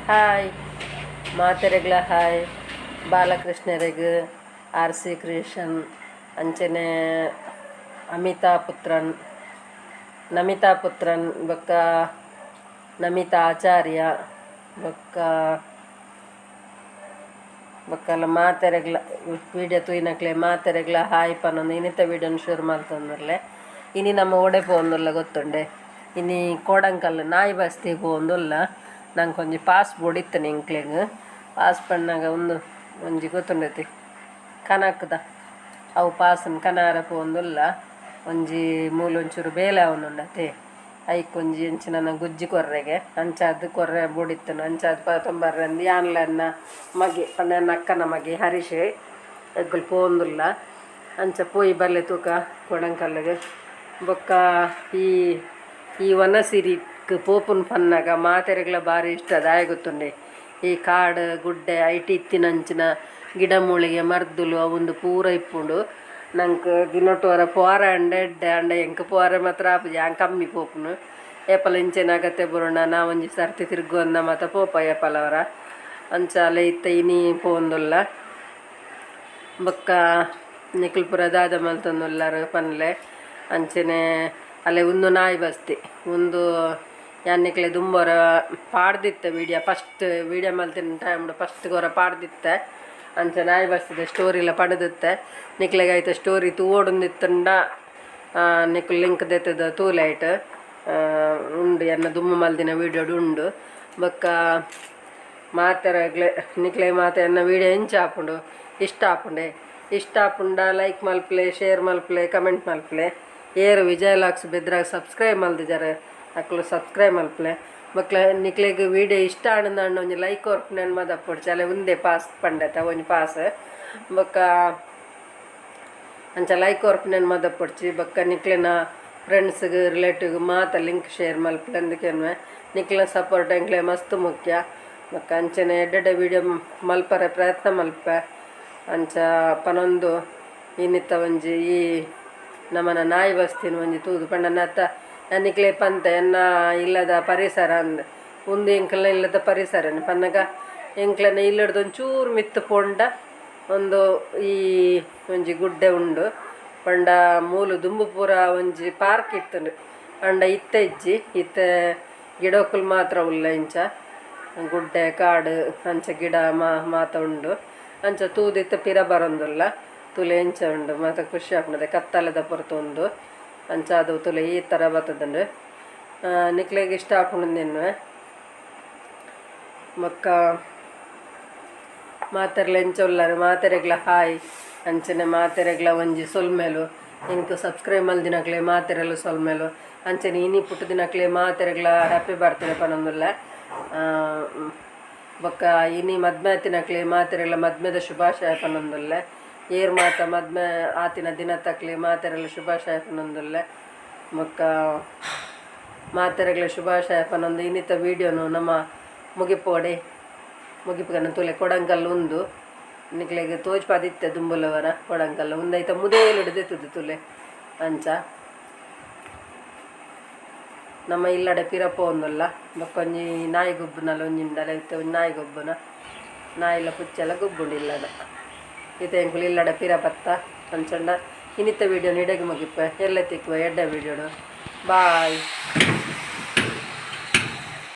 Hi ಮಾತೆರೆಗ್ಲ hi. ಬಾಲಕೃಷ್ಣರೆಗ್, R C creation, ಅಂಚನೆ ಅಮಿತಾ ಪುತ್ರನ್, ನಮಿತಾ ಪುತ್ರನ್, ಬೊಕ್ಕ ನಮಿತಾ ಆಚಾರ್ಯ, ಬೊಕ್ಕ ಬೊಕ್ಕಲ ಮಾತೆರೆಗ್ಲ, ವೀಡಿಯೋ ತೂಯಿನಕ್ಲೆ ಮಾತೆರೆಗ್ಲ ಹಾಯ್ ಪನೊಂದು ಇನಿತ ವೀಡಿಯೋನ್ ಶುರು ಮಲ್ತೊಂದುಲ್ಲೆ. ಇನಿ ನಮ್ಮ ಓಡೆ ಪೋವೊಂದುಲ್ಲ ಗೊತ್ತುಂಡೆ? ಇನಿ ಕೋಡಂಕಲ್ ನಾಯಿ ಬಸ್ತಿ ಪೋವೊಂದುಲ್ಲ. ನಂಕೊಂಜಿ ಪಾಸ್ ಬೋಡಿತ್ತನೆ ಎಂಕ್ಲೆಗ್. ಪಾಸ್ ಪನ್ನಗ ಉಂದು ಒಂಜಿ ಗೊತ್ತುಂಡತೆ, ಕನಕ್ದ ಅವು ಪಾಸನ್ ಕನಾರ ಪೋವೊಂದುಲ್ಲ. ಒಂಜಿ ಮೂಲೊಂಚೂರು ಬೇಲೆ ಆವೊಂದುಂಡತೆ, ಐಕೊಂಜಿ ಎಂಚಿನ ಗುಜ್ಜಿ ಕೊರ್ರೆಗೆ ಅಂಚಾದ್ ಕೊರ್ರೆ ಬೋಡಿತ್ತನ. ಅಂಚಾದ್ ಪತೊಂಬರ್ರೆ ಯಾನ್ಲ ಮಗೆ ಪಂಡ ಎನ್ನ ಅಕ್ಕನ ಮಗೆ ಹರೀಶ್ ಎಗ್ಗುಲ್ ಪೋವೊಂದುಲ್ಲ. ಅಂಚ ಪೋಯಿ ಬಲ್ಲೆ ತೂಕ ಕೊಡಂಕಲ್ಗ್. ಬೊಕ್ಕ ಈ ಈ ವನಸಿರಿಕ್ ಪೋಪುನ್ ಪನ್ನಗ ಮಾತೆರೆಗ್ಲ ಬಾರಿ ಇಷ್ಟ. ದಾಯೆ ಗೊತ್ತುಂಡೆ? ಈ ಕಾಡು ಗುಡ್ಡೆ ಐಟ್ ಇತ್ತಿನಂಚಿನ ಗಿಡ ಮೂಳಿಗೆ ಮರ್ದುಲು ಅವೊಂದು ಪೂರ ಇಪ್ಪುಂಡು. ನಂಕ್ ದಿನೊಟು ಒರ ಪೋರೆ ಆಂಡ ಎಡ್ಡೆ. ಆಂಡ ಎಂಕ್ ಪೋರೆ ಮಾತ್ರ ಆಪುಜಿ, ಯಾನ್ ಕಮ್ಮಿ ಪೋಪುನು. ಏಪಲ ಇಂಚೆನ ಅಗತ್ಯ ಬರೋಣ ನಾ ಒಂಜಿ ಸರ್ತಿ ತಿರ್ಗುವಂದ ಮಾತ ಪೋಪ ಏಪಲ ಒರ. ಅಂಚ ಅಲೆ ಇತ್ತೆ ಇನಿ ಪೋವೊಂದುಲ್ಲ. ಬೊಕ್ಕ ನಿಕುಲು ಪೂರ ದಾದ ಮಲ್ತೊಂದುಲ್ಲರ್ ಪನ್ಲೆ. ಅಂಚನೆ ಅಲೆ ಉಂದು ನಾಯಿ ಬಸ್ತಿ. ಉಂದು ಯಾನ್ ನಿಕ್ಲೆ ದುಂಬೊರ ಪಾಡ್ದಿತ್ತೆ ವೀಡಿಯೋ. ಫಸ್ಟ್ ವೀಡಿಯೋ ಮಲ್ತಿನ ಟೈಮ್ ಫಸ್ಟ್ ಒರ ಪಾಡ್ದಿತ್ತೆ. ಅಂಚ ನಾಯಿ ಬಸ್ತಿದ ಸ್ಟೋರಿಲ ಪಡೆದಿತ್ತೆ. ನಿಕ್ಲೆಗ್ ಐತ ಸ್ಟೋರಿ ತೂವೊಡುಂದಿತ್ತುಂಡ ನಿಕುಲು ಲಿಂಕ್ ದೆತ್ತದ ತೂಲೆ. ಐಟ್ ಉಂಡು, ಎನ್ನ ದುಂಬು ಮಲ್ದಿನ ವೀಡಿಯೋಡು ಉಂಡು. ಬೊಕ್ಕ ಮಾತೆರೆಗ್ಲೆ ನಿಕ್ಲೆ ಮಾತ ಎನ್ನ ವೀಡಿಯೋ ಎಂಚ ಆಪುಂಡು? ಇಷ್ಟ ಆಪುಂಡೆ? ಇಷ್ಟ ಆಪುಂಡ ಲೈಕ್ ಮಲ್ಪಲೆ, ಶೇರ್ ಮಲ್ಪಲೆ, ಕಮೆಂಟ್ ಮಲ್ಪಲೆ. ಏರು ವಿಜಯ ವ್ಲಾಗ್ಸ್ ಬೆದ್ರಾಗ ಸಬ್ಸ್ಕ್ರೈಬ್ ಮಲ್ದಿಜಾರೆ, ಅಕ್ಲು ಸಬ್ಸ್ಕ್ರೈಬ್ ಮಲ್ಪಲೆ. ಬೊಕ್ಕ ನಿಕ್ಲೆಗ್ ವೀಡಿಯೋ ಇಷ್ಟ ಆಂಡ ಒಂಜಿ ಲೈಕ್ ಕೊರ್ಪುನೆನ್ ಮದಪೊಡ್ಚಿ. ಅಲೆ ಉಂದೆ ಪಾಸ್ ಪಂಡತ ಒಂಜಿ ಪಾಸ್. ಬೊಕ್ಕ ಅಂಚ ಲೈಕ್ ಕೊರ್ಪುನೆನ್ ಮದಪೊಡ್ಚಿ. ಬೊಕ್ಕ ನಿಕ್ಲೆನ ಫ್ರೆಂಡ್ಸ್ಗ್, ರಿಲೇಟಿವ್ ಮಾತ ಲಿಂಕ್ ಶೇರ್ ಮಲ್ಪಲೆ ಅಂದ್ ಕೇನ್ವೆ. ನಿಕ್ಲೆನ ಸಪೋರ್ಟ್ ಎಂಕ್ಲೆ ಮಸ್ತ್ ಮುಖ್ಯ. ಬೊಕ್ಕ ಅಂಚನೆ ಎಡ್ಡೆಡ್ಡೆ ವೀಡಿಯೋ ಮಲ್ಪರೆ ಪ್ರಯತ್ನ ಮಲ್ಪೆ. ಅಂಚ ಪನೊಂದು ಇನ್ನಿತ್ತ ಒಂಜಿ ಈ ನಮನ ನಾಯಿ ಬಸ್ತಿನ ಒಂಜಿ ತೂದು ಪಂಡ ನತ್ತ ನಿಕ್ಲೆ ಪಂತೆ ಎನ್ನ ಇಲ್ಲದ ಪರಿಸರ ಅಂದ್. ಉಂದು ಎಂಕಲ್ನ ಇಲ್ಲದ ಪರಿಸರನೆ. ಪನ್ನಗ ಎಂಕ್ಲೆನ ಇಲ್ಲಡ್ದು ಒಂಚೂರು ಮಿತ್ತ್ ಪೋಂಡ ಒಂದು ಈ ಒಂಜಿ ಗುಡ್ಡೆ ಉಂಡು. ಪಂಡ ಮೂಲು ದುಂಬು ಪೂರ ಒಂಜಿ ಪಾರ್ಕ್ ಇತ್ತುಂಡು, ಆಂಡ ಇತ್ತೆ ಇಜ್ಜಿ. ಇತ್ತೆ ಗಿಡಕ್ಕುಲು ಮಾತ್ರ ಉಲ್ಲ. ಇಂಚ ಗುಡ್ಡೆ ಕಾಡು ಅಂಚ ಗಿಡ ಮಾತ ಉಂಡು. ಅಂಚ ತೂದು ಇತ್ತೆ ಪಿರ ಬರೊಂದುಲ್ಲ. ತೂಲೆ ಎಂಚ ಉಂಡು, ಮಾತ ಖುಷಿ ಆಪುಂಡು. ಕತ್ತಲೆದ ಪೊರ್ತು ಉಂದು. ಅಂಚ ಅದು ತೂಲೆ ಈ ಥರ ಬತ್ತದುಂಡು. ನಿಕ್ಲೆಗ್ ಇಷ್ಟ ಆಪುಂಡು. ಬೊಕ್ಕ ಮಾತೆರ್ಲ ಎಂಚ ಉಲ್ಲರ್? ಮಾತೆರೆಗ್ಲ ಹಾಯ್. ಅಂಚನೆ ಮಾತೆರೆಗ್ಲ ಒಂಜಿ ಸೊಲ್ಮೆಲು. ಎಂಕ್ ಸಬ್ಸ್ಕ್ರೈಬ್ ಮಲ್ದಿನಕ್ಲೆ ಮಾತೆರೆಲ ಸೊಲ್ಮೆಲು. ಅಂಚನೆ ಇನಿ ಪುಟ್ಟುದಿನಕ್ಲೆ ಮಾತೆರೆಗ್ಲ ಹ್ಯಾಪಿ ಬರ್ತ್ಡೇ ಪನೊಂದುಲ್ಲೆ. ಬೊಕ್ಕ ಇನಿ ಮದ್ಮೆ ಆತಿನಕ್ಲೆ ಮಾತೆರೆಗ್ಲ ಮದ್ಮೆದ ಶುಭಾಶಯ ಪನೊಂದುಲ್ಲೆ. ಏರ್ ಮಾತ ಮದ್ಮೆ ಆತಿನ ದಿನತಕ್ಲೆ ಮಾತೆರೆಗ್ಲ ಶುಭಾಶಯ ಪನೊಂದುಲ್ಲೆ. ಬೊಕ್ಕ ಮಾತೆರೆಗ್ಲ ಶುಭಾಶಯ ಪನೊಂದು ಇನ್ನಿತ ವೀಡಿಯೋನು ನಮ್ಮ ಮುಗಿಪೋಡೆ ಮುಗಿಪುಗನ. ತೂಲೆ, ಕೊಡಂಕಲ್ ಉಂದು. ನಿಕ್ಲೆಗ್ ತೋಜ್ಪಾದಿತ್ತೆ ದುಂಬುಲವರ ಕೊಡಂಕಲ್ ಉಂದೈತ ಮುದೇಲ್ ಹಿಡ್ದಿತ್ತದು ತುಲೆ. ಅಂಚ ನಮ್ಮ ಇಲ್ಲಡೆ ಪಿರ ಪೋವೊಂದುಲ್ಲ. ಬೊಕ್ಕ ಒಂಜಿ ನಾಯಿ ಗೊಬ್ಬುನಲ ಒಂಜಿ ಉಂಡಲ. ಇತ್ತೆ ಒಂಜಿ ನಾಯಿ ಗೊಬ್ಬುನ, ನಾಯಿಲ ಪುಚ್ಚೆಲ ಗೊಬ್ಬುಂಡು ಇಲ್ಲದ. ಇತ್ತೆ ಎಂಕುಲು ಇಲ್ಲಡೆ ಪಿರ ಬತ್ತ. ಅಂಚಂಡ ಇನ್ನಿತ್ತ ವೀಡಿಯೋ ಇಡೆಗ್ ಮುಗಿಪೆ. ಎಲ್ಲ ತಿಕ್ಕುವ ಎಡ್ಡೆ ವೀಡಿಯೋಡು. ಬಾಯ್.